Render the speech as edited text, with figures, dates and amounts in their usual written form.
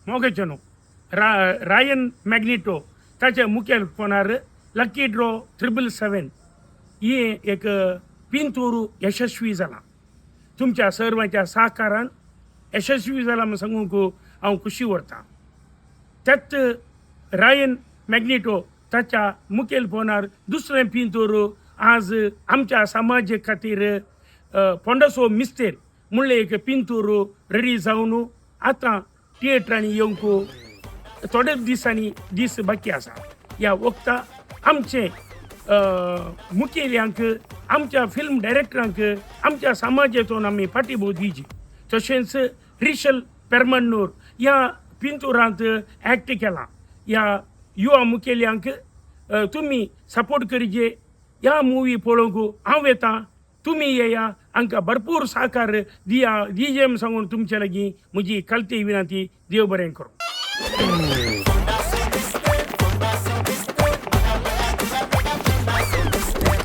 मोगेचनो Ryan magneto ताच्या मुखेल फोनार लकी ड्रॉ 777 ही एक पिंतूर यशस्वी जाला. तुमच्या सर्वांच्या सहकारान यशस्वी जाला म्हूण सांगूंक हांव खुशी व्हरतां. त्यात रायन मॅग्नेटो ताच्या मुखेल फोनार दुसरें पिंतूर आज आमच्या समाजे खातीर फोंडाचो मिस्तेर म्हणलें एक पिंतूर रेडी जावन आतां थिएटरांनी येवंक थोडे दिसांनी दीस बाकी आसा. ह्या वखता आमचे मुखेल्यांक, आमच्या फिल्म डायरेक्टरांक आमच्या समाजातून आमी फाटीबो दिवची. तशेंच रिशल पेरमन्नूर ह्या पिंतुरांत एक्ट केला. ह्या युवा मुखेल्यांक तुमी सपोर्ट करचे. ह्या मुवी पळोवंक हांव येता, तुमी येया, हांकां भरपूर साकार दिया दिजे म्हूण सांगून तुमचे लागीं म्हजी कळती विनंती. देव बरें करूं.